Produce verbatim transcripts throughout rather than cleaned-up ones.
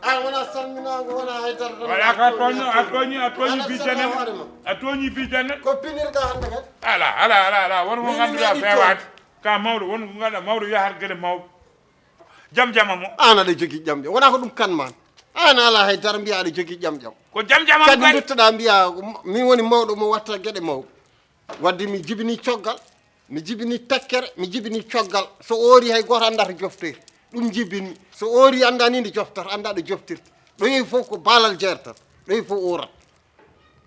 An wona salminaango, wona haydara tan. Wala ka tooñno, a tooñi, a tooñi bijjane. A tooñi bijjane. Ko pinirɗa hannde kadi? Ala, ala, ala, ala. Won ko ngannduɗaa feewaade. Ka mawɗo, won ko ngannduɗaa mawɗo yahata gele mawɓe. Jam jama mo. An aɗa jogii jam jam. Wona ko ɗum kan maan. An ala haydara mbiya aɗa jogii jam jam. Ko jam jama kadi. Nduttoɗaa mbiya min woni mawɗo mo watta geɗe mawɓe. Wadde mi jibini coggal, mi jibini tekkere, mi jibini coggal. So oori hay gooto anndaa to joftoyta. Ɗum jibinmi. So oori anndaa ni nde joftorta, anndaa ɗo joftirta. Ɗo yehi fof ko baalal jeertata. Ɗo yehi fof oorat.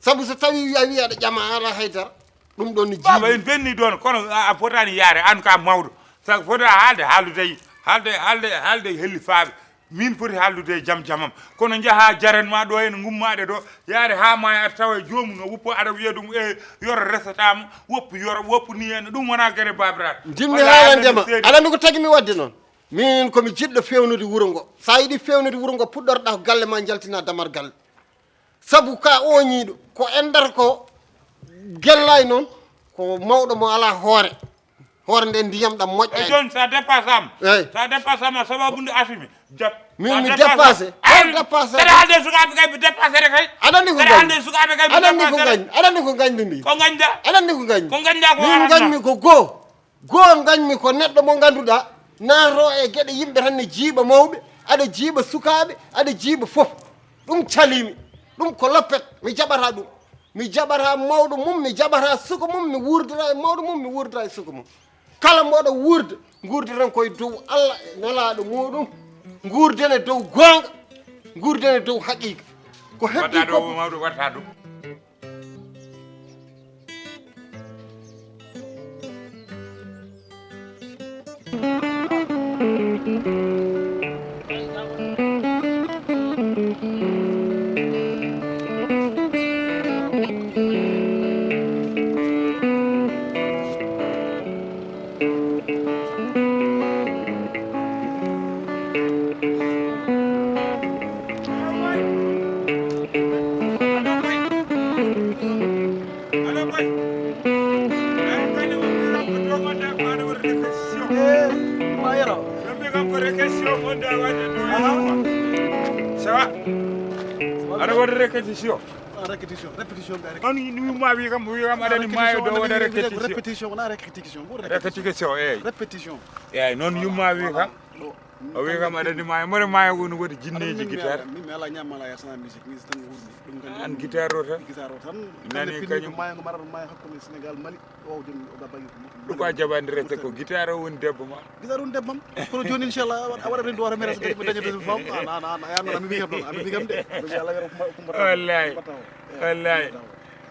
Sabu so tawii a wii aɗa ƴama a alaa haydara, ɗum ɗon ne jiimi. Baaba en benni ɗon, kono a a fotaani yaade, an ka mawɗo. Sa fota haalde, haaldude e, haalde, haalde, haalde e hellifaaɓe. Min foti haaldude e jam jamam. Kono njaha jaren ma ɗo en ngummaade ɗo, yaade haa maaya aɗa tawa e joomum no woppo aɗa wiya ɗum e yoro resataamo, woppu yoro, woppu ni en, ɗum wona gere baabiraaɗo. Ndimmi haalande ma, aɗa anndi ko tagi mi waɗde noon? Min ko mi jiɗɗo feewnude wuro ngo. Sa yiɗi feewnude wuro ngo, puɗɗorɗa ko galle ma njaltina damar galle. Sabu ka ooñiiɗo, ko e nder ko gellay noon, ko mawɗo mo alaa hoore. Hoore nde ndiyam ɗam moƴƴani. E jooni sa dépassama. Eyi. Sa dépassama sababu nde asimi. Jat. Min mi dépassé. An dépassé. Saɗa haalde sukaaɓe kay mi dépassé de kay. Aɗa anndi ko gañmi? Aɗa anndi ko gañmi? Aɗa anndi ko gañmi ndi? Ko gañda? Aɗa anndi ko gañmi? Ko gañda ko. Min gañmi ko goo. Goo gañmi ko neɗɗo mo ngannduɗaa naatoo e geɗe yimɓe tan ne jiiɓa mawɓe, aɗa jiiɓa sukaaɓe, aɗa jiiɓa fof. Ɗum caliimi. Ɗum ko loppet. Mi jaɓataa ɗum. Mi jaɓataa mawɗo mum, mi jaɓataa suka mum, mi wuurdata e mawɗo mum, mi wuurdata e suka mum. Kala mboɗo wuurda, nguurda tan ko e dow Allah e Nelaaɗo muuɗum. Nguurden e dow goonga, nguurden e dow haqiiqa. Ko heddi ko mawɗo waɗata ɗum. Ça va? Aɗa waɗa répétition? Ah, répétition, répétition, gars. Noon yumma wi kam, wi kam aɗani maayo ɗo waɗa répétition. Répétition, wona répétition. Répétition, eyi. Répétition. Eyi, noon yumma wi kam. O wi kam aɗani maayo, mboɗo maayo woni woodi jinneeji guitare. Min mi ala ñaam ala yasana musique, musique tan wurmi. Ɗum kan an guitare o tan? Guitare o tan. Nani kañum maayo ngo marata maayo hakkunde Sénégal Mali. O joni o gabba. Pourquoi jaɓande reste ko guitare o woni debbo ma? Guitare woni debbo am. Kono joni inchallah a waɗa rendu wata mi resta mi daña deuxième femme. An an an a yanno ami mi kam ɗon ami mi kam de. Ɗum yalla wero kumba kumba. Wallahi. Wallahi.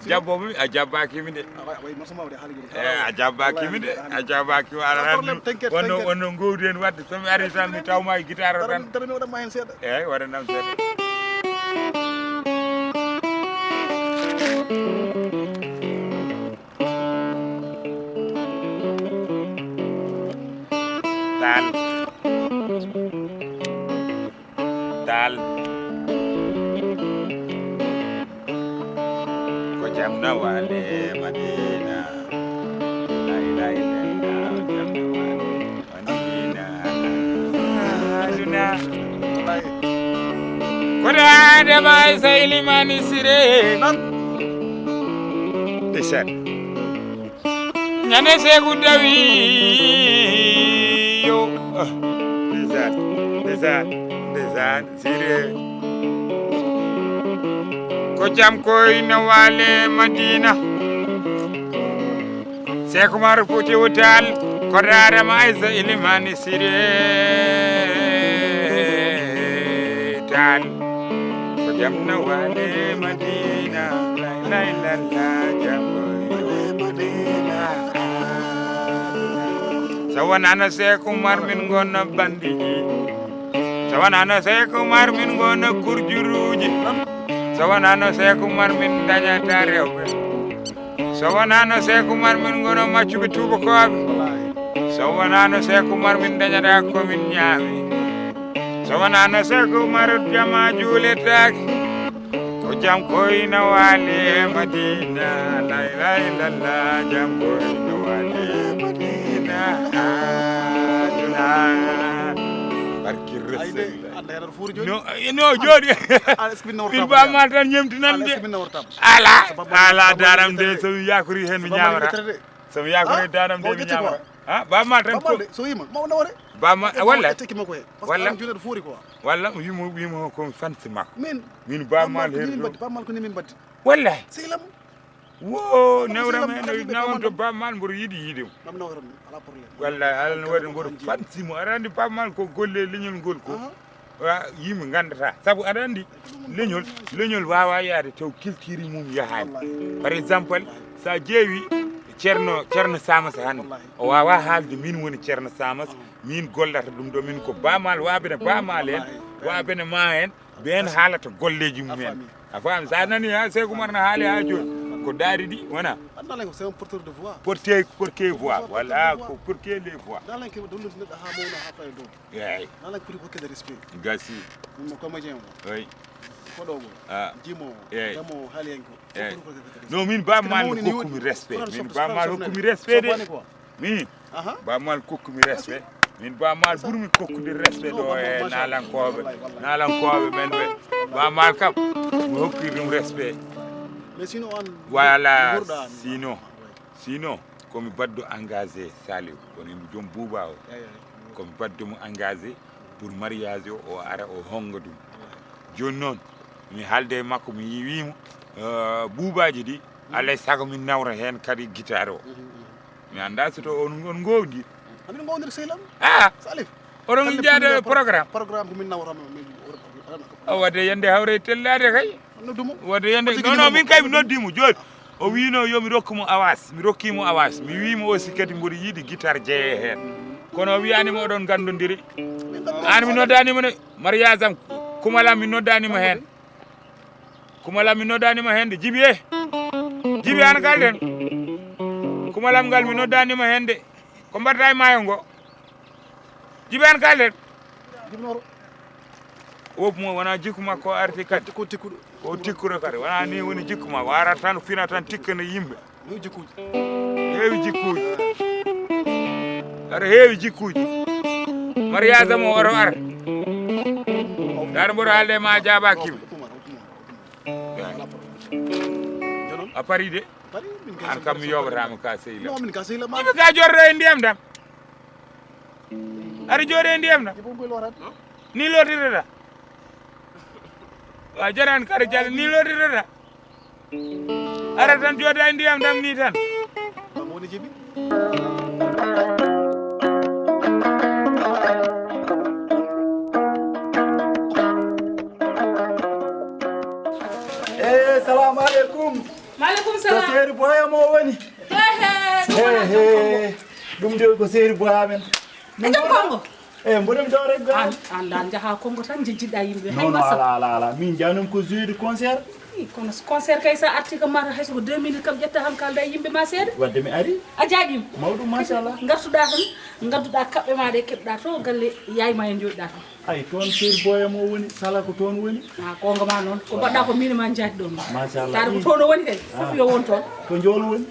Jabbo mi a jabbaki mi de. A way morso mawde haali joni. Eh, a jabbaki mi de. A jabbaki mi ala tan. Wonno wonno gowdi en wadde so mi ari tan mi tawma e guitare o tan. Dara mi waɗa ma hen seeɗa. Eyi, waɗanam seeɗa. Taal. Taal. Ko jam nawale Madina. La ilaha illallah, jam nawale. Aduna. Koɗa Adama Aisa Ilimani Sire. Ndeysaan. Ñande Seeku Dawi yo. Ndeysaan, ndeysaan, ndeysaan. Sire. Ko jam koy no wale Madina. Seeku Umar Fuutiyu Taal, ko Daara ma Aysa Ilimaani Sire Taal. Ko jam no wale Madina, lay lay lalla, jam koy no wale Madina. So wonano Seeku Umar min ngona bandiji. So wonano Seeku Umar min ngona kurjuruji. So wonano Seeku Umar min dañata rewɓe. So wonano Seeku Umar min ngona maccuɓe tuubakooɓe. So wonano Seeku Umar min dañata ko min ñaami. So wonano Seeku Umar jama juuletaake. Ko jam koy na waali e Madina, la ilaha illallah, jam koy na waali e Madina, aduna. Barki Ay de, anda heno foori joni. No, eh, no, joni. Ala, est-ce que min nawrata? Min Baaba Maal tan ñemtinande. Ala, est-ce que min nawrata? Ala, ala, daram de, so mi yakori hen mi ñamata. So mi yakori daram de mi ñamata. Ha, Baaba Maal tan ko. So yima, ma nawre. Baaba Maal, walla. Teki makko he. Walla. Joni foori ko. Walla, wimo, wimo ko mi fansi makko. Min. Min Baaba Maal ko min batti, Baaba Maal ko min batti. Wallahi. Sehil am. Wo, nawram hen, nawam to Baaba Maal, mboɗo yiɗi yiide mo. Wallahi, Allah no waɗi mboɗo fansi mo. Aɗa anndi Baaba Maal ko golle leñol ngol ko. Wa, yimɓe nganndata. Sabu aɗa anndi leñol, leñol waawa yaade taw kiltiri mum yahaani. Par exemple, so a ƴeewi Ceerno, Ceerno Samassa hannde, o waawa haalde min woni Ceerno Samassa, min gollata ɗum ɗo, min ko Baaba Maal, wa bene Baaba Maal en, wa bene ma en, ɓeen haalata golleeji mum en. A faami? So a nani ha Seeku Umar na haali ha jooni, ko daari ɗi wona. Anndalen ko c'est un porteur de voix. Porteur, porteur voix. Voilà, ko porteur les voix. Anndalen ko ɗum neɗɗo ha mawna ha fayi dow. Eeyi. Anndalen ko poti ko kede respect. Gasi. Ɗum no comédien o. Oui. Koɗowo. Ah. Jimowo. Eeyi. Damowo, haaliyanke o. Eeyi. Fof ko respect. Non, min Baaba Maal no hokkumi respect. Min Baaba Maal hokkumi respect de. Min Baaba Maal kokkumi respect. Min Baaba Maal ɓurmi kokkude respect ɗo e naalankooɓe, naalankooɓe men ɓe. Baaba Maal kam, mi hokki ɗum respect. Mais sinon an, voilà, sinon, sinon, ko mi baɗɗo engagé Saliou, kono mi joom Buuba o. Ko mi baɗɗo mo engagé pour mariage o, o ara o honnga ɗum. Jooni noon, mi haalde e makko, mi wiimo, eh, buubaaji ɗi, alay sago min nawra heen kadi guitare o. Mi anndaa so to on, on ngoowdi. Amin ngoowdir sehil am. Ah! Salif. Oɗon njaade programme. Programme ko min nawrata min. O waɗde yande hawre e tellaade kay. Noddu mo. Waɗde yande. Non, non, min kay mi noddi mo jooni. O wiino yo mi rokku mo avance. Mi rokki mo avance. Mi wii mo aussi kadi mboɗo yiɗi guitare jeeye heen. Kono o wiyaani mo oɗon nganndondiri. Aan mi noddaani mo ne mariage am. Kumalam mi noddaani mo heen. Kumalam mi noddaani mo heen de, Jibi e. Jibi an kalden. Kumalam ngal mi noddaani mo heen de. Ko mbaɗata e maayo ngo? Jibi an kalden. Wop mo wona jikku makko arti kadi. Ko tikkuɗo. Ko tikkuɗo kadi. Wona ni woni jikku ma. Wara tan fina tan tikkana yimɓe. Heewi jikkuuji. Heewi jikkuuji. Aɗa heewi jikkuuji. Mariage am o oto ar. Daɗa mboɗo haalde ma a jaabaaki mi. A pari de. An kam mi yoɓataama ka sehil am. Non, min ka sehil am. Iɓe ka jorɗo e ndiyam dam. Aɗa jooɗi e ndiyam dam. Ni lootirtata. Wa jaran kare jal ni lootirtata. Ara tan jooda e ndiyam dam ni tan. Woni jibi. Eh, salamu aleykum. Maaleykum salam. Ko Seeri Boya mo woni? He, he, ɗum wona he, he. Ɗum de ko Seeri Boya men. E jam Kongo? Eh, mboɗo mi ɗo rek ga. An, an dal njaha Kongo tan jejjitɗa yimɓe. Hay non, non, masa. Ala, ala, ala. Min janum ko jouer de concert. Ii, kono so concert kay sa arti ko mata hay so ko deux minutes kam ƴetta tan kalda e yimɓe ma seeɗa. Wadde mi ari. A jaaƴima. Mawɗum, machallah. Ngartuɗa tan, ngadduɗa kaɓɓe ma ɗe keɓɗa to galle yaay ma en joɗɗa toon. Ay, toon Seeri Boya mo woni, sala ko toon woni. Ah, Kongo ma noon. Ko mbaɗɗa ko min ma jaati ɗon. Machallah. Taade ko toon o woni kay. Fof yo won toon. To Njool woni?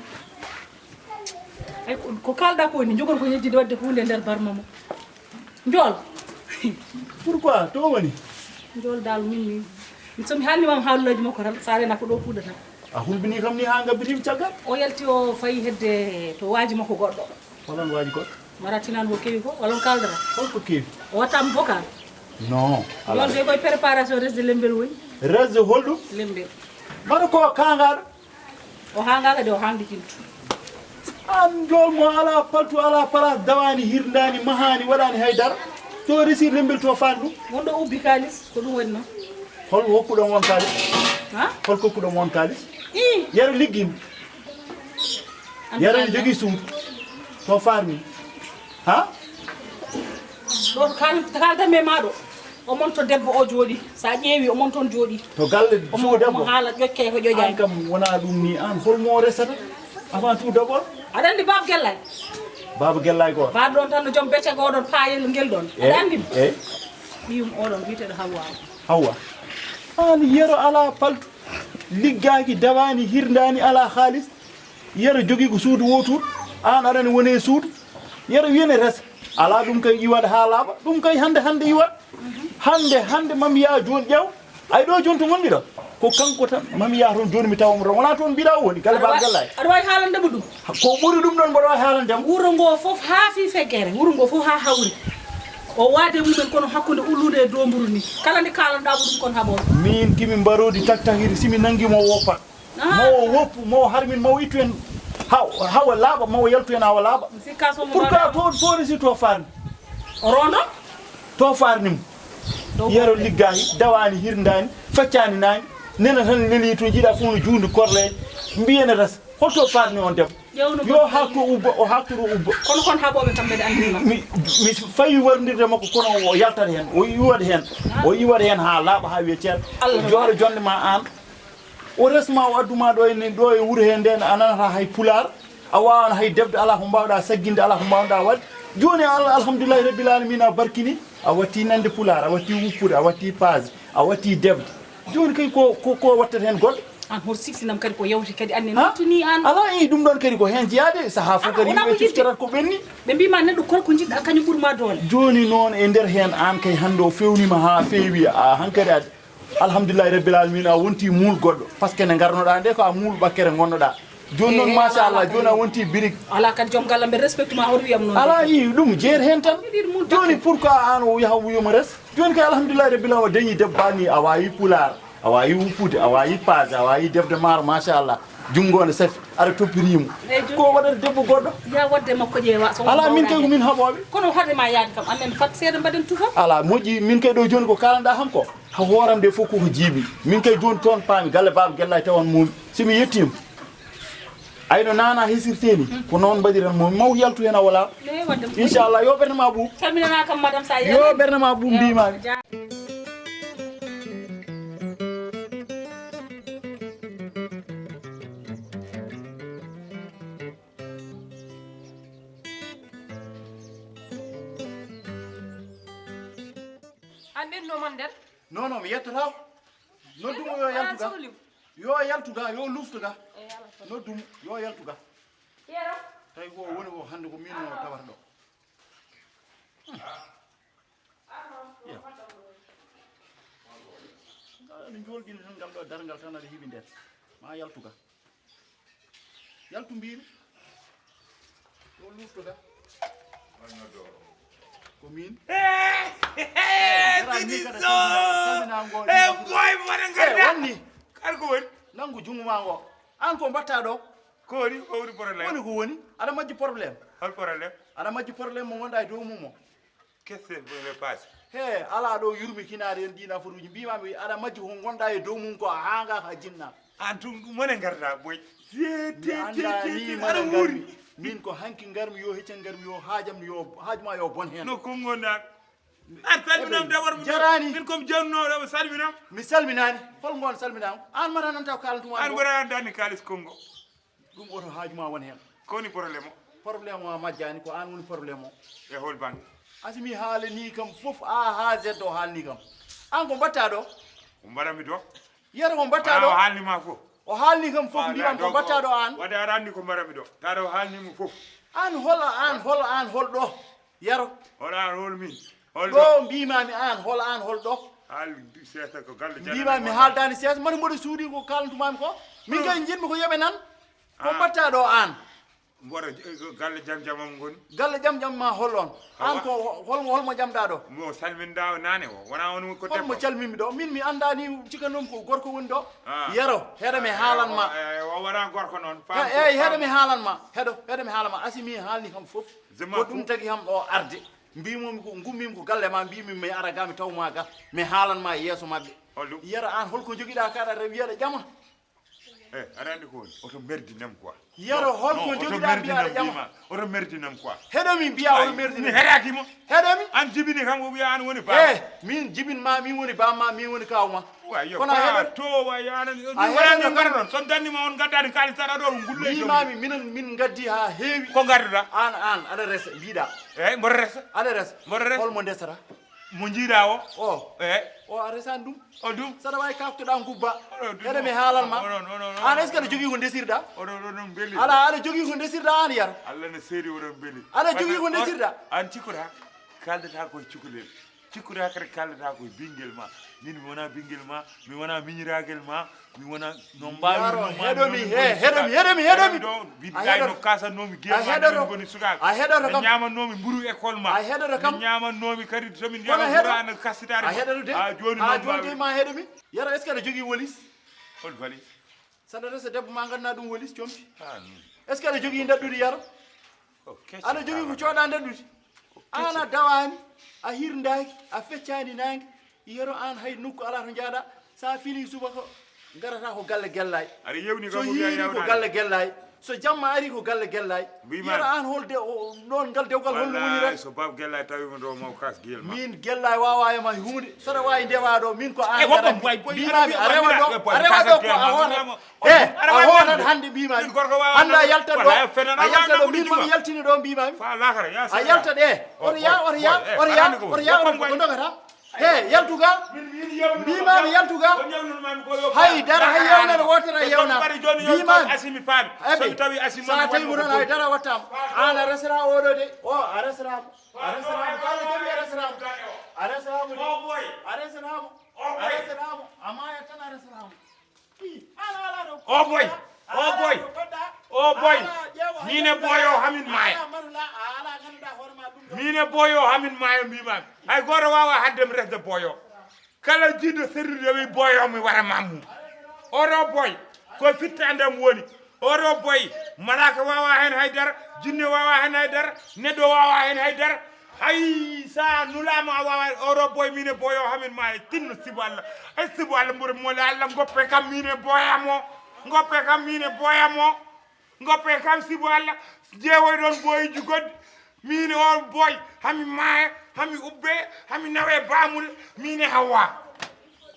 Ay, ko, ko kalɗa ko woni, jogon ko yejjide wadde huunde e nder barma mo. Njool. Pourquoi? To woni? Njool dal min ni. Mi so mi haalni mam haalolaaji makko tan, sa rena ko ɗo puɗata. A hulɓini kam ni ha ngabbitiimi caggal? O yalti o fayi hedde to waaji makko goɗɗo. Holon waaji goɗɗo? Mara tinan ko kewi ko, holon kaldata? Holko kewi? O watta mi vocal. Non. Njool de koye préparation resde lembel woni. Resde holɗum? Lembel. Mara ko kangaɗo? O hangaka de o hangdikinto. An njool mo ala paltu, ala place, dawani, hirndani, mahani, waɗani haydara. To resi lembel to fani ɗum. Wonɗo ubbi kalis, ko ɗum woni noon. Hol hokkuɗon on kalis? Ha? Hol kokkuɗon on kalis? Ii. Yero liggi mi. Yero ne jogii suudu. To farmi. Ha? Ɗo kal-, kalda me maɗo. Omon to debbo o jooɗi. Sa ƴeewi omon toon jooɗi. To galle suudu debbo. Omon haala ƴoƴkay ko ƴoƴaani. An kam wona ɗum ni an holmo resata? Avant tout d'abord. Aɗa anndi Baaba Gellay? Baaba Gellay ko? Baaba ɗon tan no joom becce ko oɗon paayel ngel ɗon. Aɗa anndi mo? Eeyi. Ɓiyum oɗon wiyeteeɗo Hawwa. Hawwa. An yero ala paltu. Liggaaki, dawaani, hirndaani, ala haalis. Yero jogii ko suudu wootuɗo. An aɗani woni e suudu. Yero wiyene resa. Ala ɗum kay iwat haa laaɓa. Ɗum kay hannde hannde iwat. Hannde, hannde Mami Yaa jooni ƴeew. Ay ɗo jooni to ngonmi ɗo. Ko kanko tan Mami Yaa toon jooni mi tawa mo ɗo. Wonaa toon mbiɗa o woni, galle Baaba Gallaaji. Aɗa waawi haalande mo ɗum? Ko ɓuri ɗum ɗoon mboɗo waawi haalande mo. Wuro ngo fof haa fii feggere, wuro ngo fof haa hawri. O waade mumen kono hakkunde ullude e doomburu ni. Kala nde kaalanɗaa mo ɗum kon haɓooɓe. Min kimi mbaroodi taktakiri, si mi nanngi mo woppa. Ah. Mawo woppu, mawo harmin, mawo ittu en. Haw, hawa laaɓa, mawo yaltu en hawa laaɓa. Sikka so mo Pourquoi mbaɗa to, to resi to farni? O rondo? To farni mo. Dow Yero farni. Liggaani, dawaani, hirndaani, faccaani naani. Nena tan leli to jiiɗa fof no juundi korle. Mbiyene res. Holto farni on debbo? Ƴeewno Yo mo haakto ubba, o haakto ɗo ubba. Kono kon haɓooɓe kamɓe ɓe anndiri ma. Mi, mi fawi warndirde makko kono o yaltat heen, o iwat heen, o iwat heen haa laaɓa haa wiya ceer. Allah Jooɗo jonde ma aan. O resma o adduma ɗo e ɗo e wuro hee nden a nanata hay pulaar, a waawana hay defde, alaa ko mbaawɗa sagginde, alaa ko mbaawɗa waɗde. Jooni al- alhamdulillahi rabbil alamina a barkini, a watti nande pulaar, a watti wuppude, a watti paase, a watti defde. Jooni kay ko ko ko wattata heen goɗɗo. An hoto siftinam kadi ko yawti kadi anne Ha? Nattuni an. Alaa i ɗum ɗon kadi ko heen jeyaade sahaa fof Ah, kadi wonaa yimɓe ko yiɗde. Ciftorat ko ɓenni. Ɓe mbima neɗɗo kol ko jiɗɗa kañum ɓuri ma doole. Jooni noon e nder heen aan kay hannde o fewnima haa feewi a hankadi a alhamdulillahi rabbil alamina a wonti muul goɗɗo par ce que nde ngarnoɗa nde ko a muul ɓakkere gonnoɗa jooni noon Eh, machallah alaa jooni a kadi. Wonti birik Alaa kadi joom galle mbe respecte ma hoto wiyam noon. Alaa i ɗum jeer heen tan Ɗiɗi muul jooni ɓakkere. Pourquoi aan o yaha wiyoma res jooni kay alhamdulillahi rabbil alamina o dañi debbo ba ni a wawi pulaar a wawi wuppude a wawi paase a wawi defde maaro machallah junngo ne safi aɗa toppirimo Eyi, jooni. Ko waɗata debbo goɗɗo Ya waɗde makko ƴeewa so Alaa min kay ko min haɓooɓe. Kono haade ma yaade kam amen fat seeɗa mbaɗen tufa. Alaa moƴƴi min kay ɗo jooni ko kalanɗa kam ko ha hooram nde fof koko jiibi min kay jooni toon paami galle baaba gellay tawan mumi si mi yettima ayno nana hesirteni ko noon mbaɗiran mumi maw yaltu hen a wala Eyi, waɗde mo inchallah yo ɓernde ma ɓuuɓ Salminana kam madame sa yo ɓernde ma ɓuuɓ mbimami An ɓenno man nder? Non non mi yettata. Noddumo yo yaltu ga. Yo yaltu ga, yo luftu ga. Noddumo yo yaltu ga. Yero. Tawi ko woni ko hande ko min no tawata ɗo. Yo. Ngal no jolɗini tan ngal ɗo dargal tan aɗa heɓi nder. Ma yaltu ga. Yaltu mbimi. Ɗo luftoɗa. Ko min. Dara ni kada salmina ngo. E boy mona ngarda. Wonni. Kar ko woni. Nangu jungo ma ngo. An ko mbatta ɗo. Ko woni ko woni problème. Woni ko woni. Aɗa majji problème. Hol problème? Aɗa majji problème mo wonda e dow mum o. Kese ɓe paasi. He alaa ɗo yurmi kinaari en ɗiin afaruuji mbimami aɗa majji ko ngonɗa e dow mum ko haa nga ka jinna. An tun mone ngarda boy. Mi annda ni mone ngarmi min ko hanki ngarmi yo hecce ngarmi yo haajam yo haaju ma yo bon heen. No kongo na. An salminam dawar mu jarani. Min kom janno ɗo salminam. Mi salminani hol ngon salminam an mata nan taw kalantuma an wara andani kalis kongo. Ɗum oto haaju ma won heen. Ko woni problème o? Problème o a majjaani ko aan woni problème o. E hol bannge? Asimi haalanii kam fof A haa Z o haalanii kam. Aan ko mbaɗtaa ɗo? Ko mbaɗami ɗo? Yero ko mbaɗtaa ɗo? O haalni ma fof? O haalni kam fof mbiyan ko mbaɗtaa ɗo aan? Waɗa aɗa anndi ko mbaɗami ɗo. Taɗa o haalni mo fof? Aan hol aan hol aan hol ɗo? Yero. Hol aan hol min? Hol ɗo? Ɗo mbimami aan hol aan hol ɗo? Haal seesa ko galle mbimami mi haaldaani seesa mbaɗi mboɗo suuɗi ko kalantumami ko min kay jiɗmi ko yoɓe nan ko mbatta ɗo aan mboɗo galle jam jamam ngoni galle jam jam ma hol on aan ko hol holmo jamɗa ɗo mo salminɗa o nane o wona on ko holmo calmimi ɗo min mi anndani cikanum ko gorko woni ɗo yero heɗo mi haalan ma o wona gorko noon eyi heɗo mi haalan ma heɗo heɗo mi haalan ma asimi haalni kam fof ko ɗum tagi kam ɗo arde mbimomi ko gummimi ko galle ma mbimi mi ara ga mi tawma ga mi haalan ma e yeeso maɓɓe yero an holko joguiɗa kaɗa rewi yeɗa ƴama e aɗa andi ko woni oto merdi nam quoi yero holko joguiɗa mbiyaɗa ƴama oto merdi nam quoi heɗomi mbiya oto merdi mi heɗaki mo heɗomi an jibini kam o wiya an woni ba e min jibin ma min woni bamma min woni kawma kono heɗo to wa yana mi wala no ngara don son danni ma on gaddani kali tara do ngulle mimami minen min gaddi ha heewi ko gadduɗa an an aɗa resa mbiɗa eyyi mboɗo resa aɗa resa mboɗo resa holmo ndesata mo jiiɗa o o eyyi o a resani ɗum o ɗum saɗa wawi kaftoɗa gubba heɗo mi haalan ma an est ce que aɗa jogui ko ndesirɗa ala aɗa jogui ko ndesirɗa an yaro allah ne seeri oɗon beeli aɗa jogui ko ndesirɗa an cikkoɗa kaldata koye cukalel Sikkuɗa kadi kaldata ko e ɓinngel ma. Min mi wona ɓinngel ma, mi wona miñiragel ma, mi wona no mbawmi. Yaro, no ma- heɗomi, no he, heɗomi, heɗomi, heɗomi. Ɗo, billahi, no kasannomi, a heɗoto, goni sukaaɓe. A heɗoto kam. Ñamannomi mburu école ma. A heɗoto kam. Ñamannomi kadi to min kono heɗo ana kasitare. A heɗoto de. A joni ha joni de ma heɗomi. Yaro, est-ce que aɗa jogii wolis? Hol valise? Saɗa resa debbo ma ganduɗa ɗum wolis compi. Est-ce que aɗa jogii daɗɗudi, Yaro? Aɗa jogii ko cooɗa daɗɗudi. An a dawaani, a hirndaaki, a feccaani naange. Yero an hay nokku alaa to njaaɗa. So a fini subaka, ngarata ko galle Gellaay. Aɗa yewni kam. So yiiri ko galle Gellaay. So jamma ari ko galle Gellaay. Yero an hol de ɗon ngal dewgal hol woni ren? So bab Gellaay tawi mo ɗo maw kas giyel ma. Min Gellaay wawa e ma huunde. Saɗa waawi ndewa ɗo min ko an. E woppa boy boy. Mbimami a rewa ɗo, a rewa ɗo ko a hoota. E a hotan hannde mbimami. Hannde a yaltat ɗo, a yaltat ɗo min mami yaltini ɗo mbimami. A yaltat e oto ya, oto ya, oto ya, oto ko ndogata. E yaltuga. Mbimami yaltuga. Hay dara, hay yewnere wotere a yewnama. Mbimami. Ebe, sa tawi mo ɗon hay dara wattama. An a resata oɗo de. O a resatamo. A resatamo. Kala jaɓi a resatamo. A resatamo de. A resatamo. A resatamo. Amma yattan a resatamo. O boy, o boy, o boy. Min e boyo hamin maaya. Min e boyo hamin maaya mbimami. Hay goto wawa haddem resde boyo. Kala jiɗɗo serrude wi boyo mi wara mammu. Oɗo boy, ko fitta andam woni. Oɗo boy, malaka wawa hen haydara, jinne wawa hen haydara, neɗɗo wawa hen haydara. Hay sa nulama a wawa. Oɗo boy min e boyo hamin ma e tinno sibo Allah. Ay sibo Allah mbure mole Allah goppe kam min e boyamo. Goppe kam min e boyamo. Goppe kam sibo Allah. Jeewoy ɗon boyiji goɗɗi. Min o boy hami maaya, hami ubbe, hami nawe bamule. Min e hawa.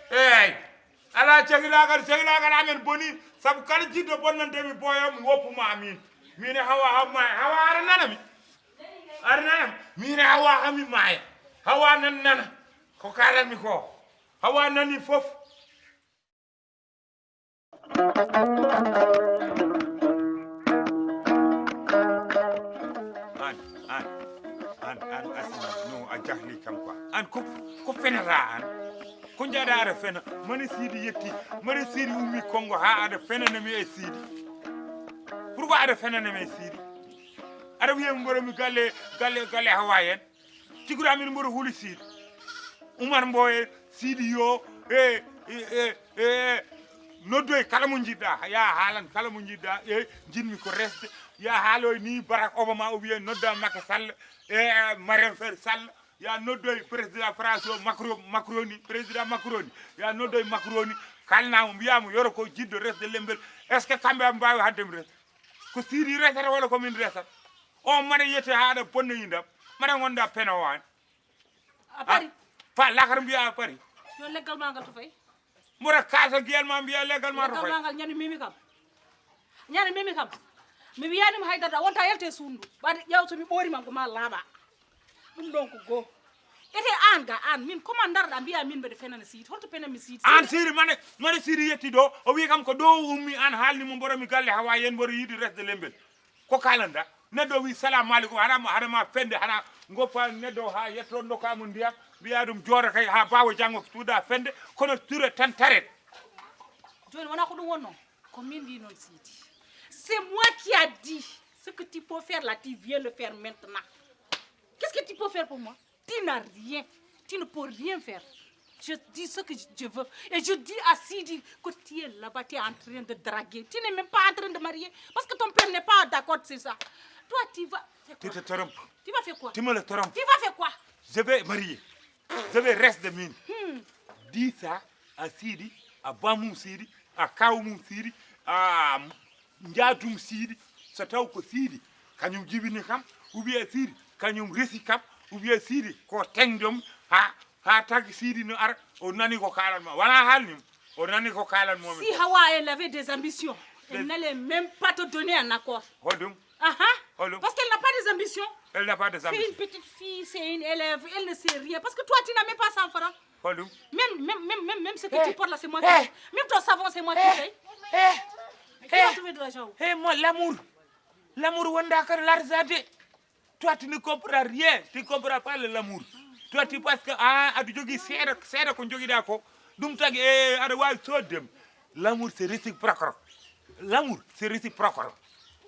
Eyyi. Ala cagilagal, cagilagal amen boni. Sabu kala jiɗɗo bonnande mi boyo mi woppuma min. Min e hawa hamma hawa ara nana mi. Ara nana mi. Min e hawa hami maaya. Hawa nan nana ko kalanmi ko. Hawa nani fof. An, an, an, an asima no a jahli kam quoi. An ko, ko fenata an? Ko njaɗa aɗa fena? Mane Sidi yetti, mane Sidi ummi Kongo ha aɗa fenana mi e Sidi. Pourquoi aɗa fenana mi e Sidi? Aɗa wiya mi mboɗo mi galle, galle, galle hawa hen. Tiguɗa min mboɗo huli Sidi. Umar Mboye, Sidi yo, e, e, e, e, noddoy kala mo jiɗɗa, ya haalan kala mo jiɗɗa, e, jinmi ko resde, ya haaloy ni Barack Obama o wiye nodda Macky Sall, e, Mariam Faye Sall, ya noddoy président France o Macron, Macroni, président Macroni, ya noddoy Macroni, kalnamo mbiyamo yoro ko jiɗɗo resde lembel, est-ce que kamɓe aɓe mbawi haddemi resde? Ko Sidi resata walla ko min resata? On mbaɗa yiyete ha aɗa bonna yindam, mbaɗa gonda peno wani. A pari? Fa lakar mbiya a pari. Yo leggal ma ngal to fayi. Mboɗa kasa giyal ma mbiya leggal ma to fayi. Leggal ma ngal ñande mimi kam. Ñande mimi kam. Mi wiyanima haydara wonta yalte sundu. Ɓade ƴeew so mi ɓoori ma ko ma laaɓa. Ɗum ɗon ko goo. Ete an ga an min comment darɗa mbiya min mbeɗa fenana Sidi, holto penanmi Sidi? An Sidi mane, mane Sidi yetti ɗo, o wi kam ko ɗo ummi an haalni mo mboɗo mi galle hawa yen mboɗo yiɗi resde lembel. Ko kalanda neɗɗo wi salamu aleykum hana mo hana ma fende hana goppa neɗɗo ha yetto dokkamo ndiyam mbiya ɗum jooɗa kay ha bawo janngo suuda fende kono ture tan taret. Joni wona ko ɗum wonno? Ko min wi noon Sidi. C'est moi qui a dit ce que tu peux faire là, tu viens le faire maintenant. Qu'est-ce que tu peux faire pour moi? Tu n'as rien. Tu ne peux rien faire. Je dis ce que je veux. Et je dis à Sidi que tu es là-bas, tu es en train de draguer. Tu n'es même pas en train de marier. Parce que ton père n'est pas d'accord sur ça. Toi, tu vas faire quoi? Tu te trompes. Tu vas faire quoi? Tu me le trompes. Tu vas faire quoi? Je vais marier. Je vais reste de mine. Dis ça à Sidi, à Bamou Sidi, à Kaoumou Sidi, à Njaatum Siidi, so taw ko Siidi kañum jibini kam, ou bien Siidi kañum resi kam, ou bien Siidi ko teŋdom ha, ha tagi Siidi no ara, o nani ko kalan ma. Wala haalnim, o nani ko kalan mo. Si Hawa, elle avait des ambitions, elle n'allait même pas te donner un accord. Hoɗum? Aha. Hoɗum? Parce qu'elle n'a pas des ambitions. Elle n'a pas des ambitions. C'est une petite fille, c'est une élève, elle ne sait rien. Parce que toi, tu n'as même pas cent francs. Hoɗum? Même, même, même, même, même ce que tu portes là, c'est moi qui paye. Même ton savon, c'est moi qui paye. Mais qui a trouvé de l'argent? Hey, moi, l'amour. L'amour, wonda kar l'argent de. Toi, tu ne comprends rien. Tu ne comprends pas le l'amour. Toi, tu penses que, ah, aɗa jogii seeɗa, seeɗa ko jogiɗaa ko, ɗum tagi, e, aɗa waawi soodde mi. L'amour, c'est réciproque. L'amour, c'est réciproque.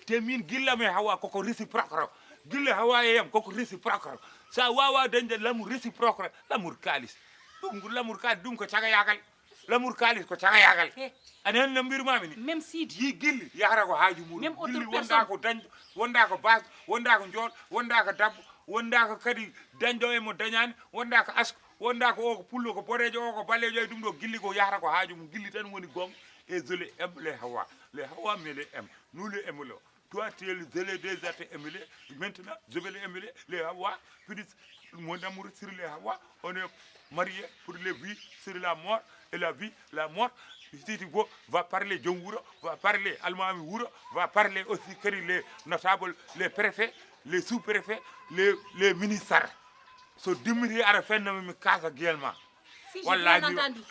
Te min gilla mi Hawa koko réciproque. Gilla Hawa e yam koko réciproque. Sa wawa dañde l'amour réciproque, l'amour kaalis. Ɗum, l'amour kaalis, ɗum ko cagayagal. L'amour kaalis ko cagayagal. He. Aɗa anndi no mbirmami ni? Même Sidi. Yi gilli yahata ko haaju muɗum. Même autre personne. Gilli wonda ko dañɗo, wonda ko baasɗo, wonda ko jool, wonda ko dabbo, wonda ko kadi dañɗo e mo dañani, wonda ko asko, wonda ko o ko pullo, ko boɗeejo, o ko baleejo, e ɗum ɗo gilli ko yahata ko haaju mum. Gilli tan woni gonga. Et je les aime les Hawa. Les Hawa, mais les aime. Nous les aimons. Toi, tu es le, je l'ai déjà été aimé. Maintenant, je vais les aimer, les Hawa. Puis, mon amour sur les Hawa, on est mariés pour les vies, sur la mort et la vie, la mort. Si tu veux, va parler John Wuro, va parler Almami Wuro, va parler aussi kadi les notables, les préfets, les sous-préfets, les, les ministres. So dimmiti aɗa fenna mi, mi kaasa gel ma. Si, j'ai bien entendu.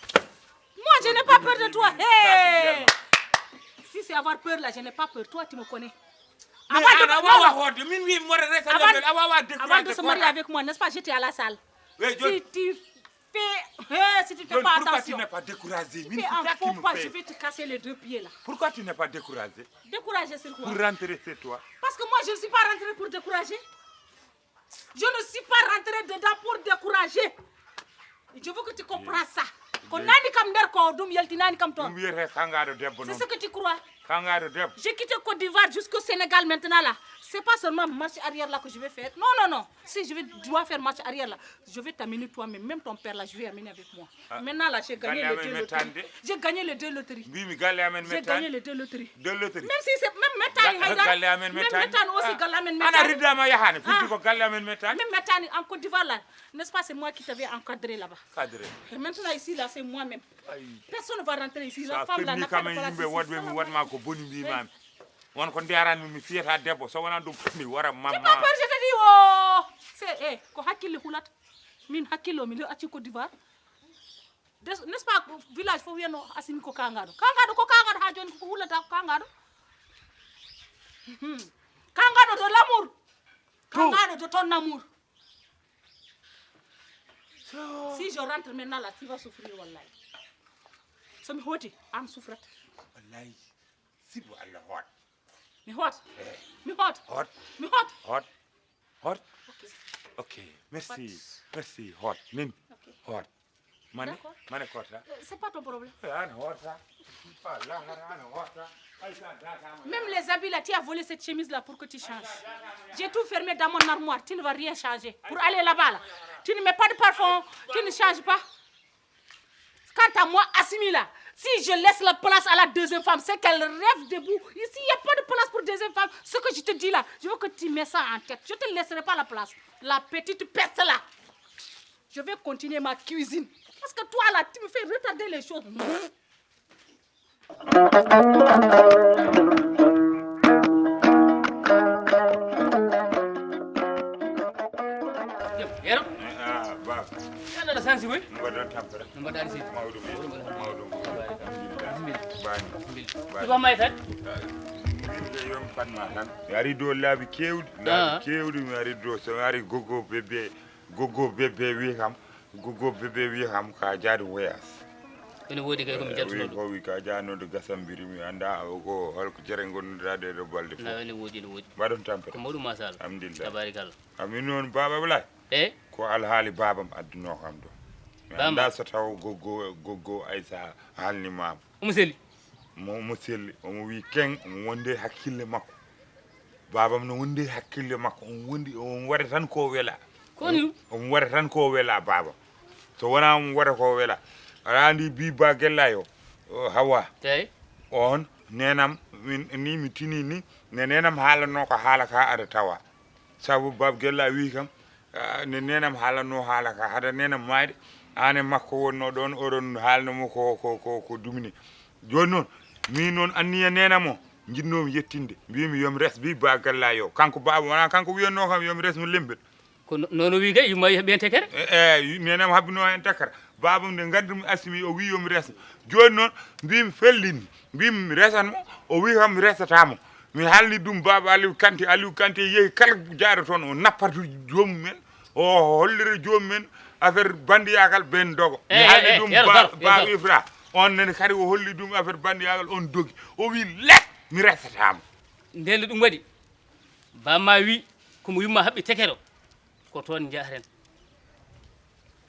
Moi, je n'ai pas peur de toi. Hey! Si c'est avoir peur là, je n'ai pas peur. Toi, tu me connais. Avant de, non, non. Avant de se marier avec moi, n'est-ce pas, j'étais à la salle. Si tu fais, hey, si tu ne fais pas attention, tu fais un faux pas, je vais te casser les deux pieds là. Pourquoi tu n'es pas découragé? Découragé sur quoi? Pour rentrer chez toi. Parce que moi, je ne suis pas rentrée pour décourager. Je ne suis pas rentrée dedans pour décourager. Je veux que tu comprennes ça. Ko nani kam nder ko ɗum yaltinani kam toon. Ɗum wiyete kangaɗo debbo. C'est ce que tu crois. Kangaɗo debbo. J'ai quitté Côte d'Ivoire jusqu'au Sénégal maintenant là. C'est pas seulement marche arrière là que je vais faire. Non, non, non. Si je vais, dois faire marche arrière là, je vais t'amener toi-même. Même ton père là, je vais amener avec moi. Ah. Maintenant là, j'ai gagné les deux loteries. J'ai gagné les deux loteries. Mbimi galle amen mettani. J'ai gagné les deux loteries. Deux loteries. Même si c'est, même mettani, galle amen mettani. Même mettani aussi, galle amen mettani. Ana riddama yahani, firti ko galle amen mettani. Même mettani en Côte d'Ivoire là, n'est-ce pas, c'est moi qui t'avais encadré là-bas. Cadré. Et maintenant ici là, c'est moi-même. Personne ne va rentrer ici. La femme là n'a pas de place ici. Sa fenni kam e yimɓe, waɗɓe mi waɗma ko boni mbimami. Won ko nderanmi, mi fiyata debbo, so wona ɗum mi wara mamma. J'ai pas peur, je te dis, oh. C'est, eh, ko hakkille hulata. Min hakkillo mi acci Côte d'Ivoire. N'est-ce pas, village fof wiyanno Asimi ko kangaɗo. Kangaɗo ko kangaɗo, ha joni ko hulata ko kangaɗo. Kangaɗo de l'amour. Kangaɗo de ton amour. Si je rentre maintenant là, tu vas souffrir, wallahi. So mi hooti, an souffrata. Wallahi. Sibu Allah hoot. Mi hoot. Mi hoot. Hoot. Mi hoot. Hoot. Hoot. Ok. Ok. Merci. Merci. Hoot. Min. Ok. Hoot. Mane? D'accord. Mane korta? Euh, c'est pas ton problème. Eh, an hoota. Même les habits là, tu as volé cette chemise là pour que tu changes. J'ai tout fermé dans mon armoire. Tu ne vas rien changer. Pour aller là-bas là, tu ne mets pas de parfum, tu ne changes pas. Quant à moi, Asimi là, si je laisse la place à la deuxième femme, c'est qu'elle rêve debout. Ici, il n'y a pas de place pour deuxième femme. Ce que je te dis là, je veux que tu mets ça en tête. Je ne te laisserai pas la place. La petite peste là. Je vais continuer ma cuisine. Parce que toi là, tu me fais retarder les choses. Yero? Ah, baba. Yalla da sansi koy? Mbaɗon tampere. Mbaɗa aɗa seydi. Mawɗum en. Mawɗum. Mawɗum. Alhamdulillah. Bismillah. Bani. Bismillah. Bani. Tuba may tan? Ah, yimɓe yo mi fatma tan. Mi ari dow laabi kewɗi. Ah. Laabi kewɗi mi ari dow. So mi ari gogo bébé. Gogo bébé wi kam. Gogo bébé wi kam ka jaadu voyage. Ene woodi kay ko mi jaltuno ɗum. Wi ka jaanode gasambiri mi annda ko holko jere ngonndirade ɗo balde fof. Na ene woodi, ene woodi. Mbaɗon tampere. Ko mawɗum machallah. Alhamdulillah. Tabarikalla. Amin noon Baba Ablaye. Eh? Ko alhaali babam adduno kam ɗo. Mi annda so taw gogo, gogo Aysa haalni mama. Omo selli. Mo, omo selli, omo wi keng, omo wonde hakkille makko. Babam no wondi hakkille makko, on wondi, on waɗa tan ko wela. Ko woni ɗum? On waɗa tan ko wela babam. So wona on waɗa ko wela. Aɗa andi bi ba gella yo, o, Hawa. Eyi. On nenam, min, ni mi tini ni, ne nenam haalano ko haala ka aɗa tawa. Sabu bab gella wi kam, ah, ne nenam haalano haala ka, hada nenam mayde, an e makko wonno ɗon, oɗon haalno mo ko, ko, ko, ko dumini. Joni noon, min noon anniya nenam o, jinnoomi yettinde. Mbimi yomi res, mbi ba galla yo. Kanko baaba, wona kanko wiyanno kam yomi res mo lembel. Ko no, no, no wi kay, yumma ɓen tekere? E, e, nenam habbino hen tekere. Baaba nde gardumi asimi, o wi yomi res. Joni noon, mbimi fellini, mbimi mi resan mo, o wi kam mi resata mo. Mi haalni ɗum Baaba Aliou Kanté, Aliou Kanté yehi kala jaaɗo toon, o nappat joomum en, O hollira joomum en affaire bandiyaagal, ben dogo. Mi haalni ɗum Ba Ifra. On nani kadi o holli ɗum affaire bandiyaagal, on dogi. O wi: "Let, mi resataamo." Ndeen ɗum waɗi, bamma wi, ko mo yumma haɓɓi tekero, ko toon njahren.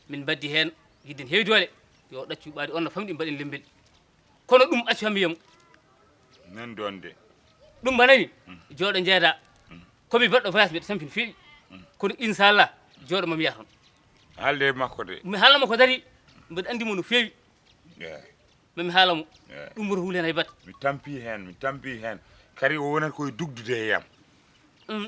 Min mbaddi heen yidden heewi doole, yo ɗaccu ɓaadi on no famɗi mbaɗen lembel. Kono ɗum accu hammi yam. Nan donde. Ɗum mbanami, jooɗo njeeda. Komi baɗɗo voyage, mbiɗa tampin feewi. Kono inchallah, jooɗo mami yaha toon. Haalde e makko de. Mi haalna mo ko dari, mbiɗa anndi mo no feewi. Mami haala mo. Ɗum mboto hulen hay batte. Mi tampi heen, mi tampi heen. Kadi o wonat koye dugdude e yam.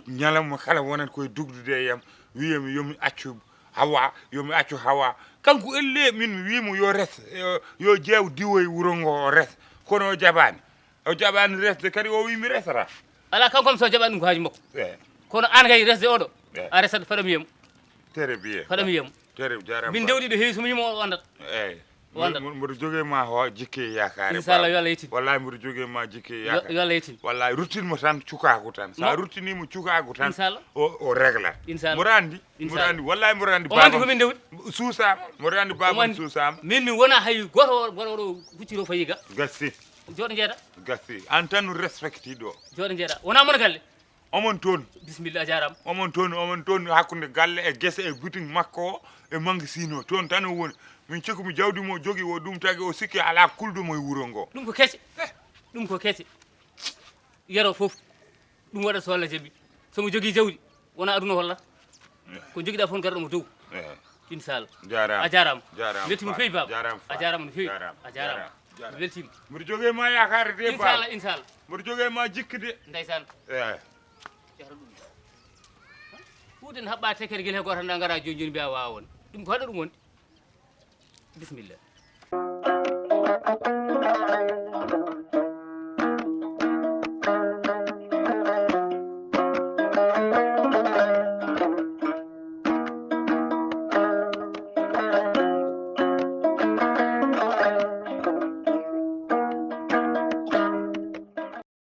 Ñalawma kala wonat koye dugdude e yam, wiyami yomi accu Hawa, yomi accu Hawa. Kanko elle min mi wiimo yo res, yo, yo jeew diwo e wuro ngo, o res. Kono o jaɓaani. O jaɓaani resde, kadi o wi mi resata. Alaa, kanko kam so jaɓaani ɗum ko haaju makko. Kono aan kay resde oɗo, a resat, faɗa mi yam. Tere biye. Faɗa mi yam. Tere jarama. Min dewɗi ɗo heewi, so mi yimo o andat. Eyi. Wonda. Mboɗo jogee ma ho jikke e yaakaare. Inchallah, yo Allah yettin. Wallahi mboɗo jogee ma jikke e yaakaare. Yo Allah yettin. Wallahi ruttin mo tan cukaagu tan. Sa ruttini mo cukaagu tan, inchallah, o, o regla. Inchallah. Mboɗo anndi. Mboɗo anndi. Wallahi mboɗo anndi. Omo anndi ko min dewdi. Suusaama. Mboɗo anndi baabam suusaama. Min mi wona hay goto, goto oɗo hucciro fayiga. Gassi. Jooɗo jeeɗa. Gassi. An tan no respecti ɗo. Jooɗo jeeɗa. Wona mon galle. Omon toon. Bisimilla, a jaaraama. Omon toon, omon toon hakkunde galle e gese e boutique makko o e magasin o. Toon tan o woni. Min cikku mi jawdi mo jogi o, ɗum tagi o sikki alaa kulɗo mo e wuro ngo. Ɗum ko kese. Ɗum ko kese. Yero fof. Ɗum waɗa so Allah jaɓi. So mo jogii jawdi, wona aduna holla. Ko jogiɗa fof garɗo mo dow. Inchallah. Jaaraama. A jaaraama. Jaaraama. Weltiima no feewi, baaba. Jaaraama. A jaaraama no feewi. Jaaraama. A jaaraama. Jaaraama. Weltiima. Mboɗo jogee ma yaakaare de, baaba. Inchallah, inchallah. Mboɗo jogee ma jikke de. Ndeysaan. Eyi. Huuden haɓɓa tekkere gila he gooto, nda ngara jooni jooni mbiya waawa won. Ɗum ko haɗa ɗum wonde. Bisimilla.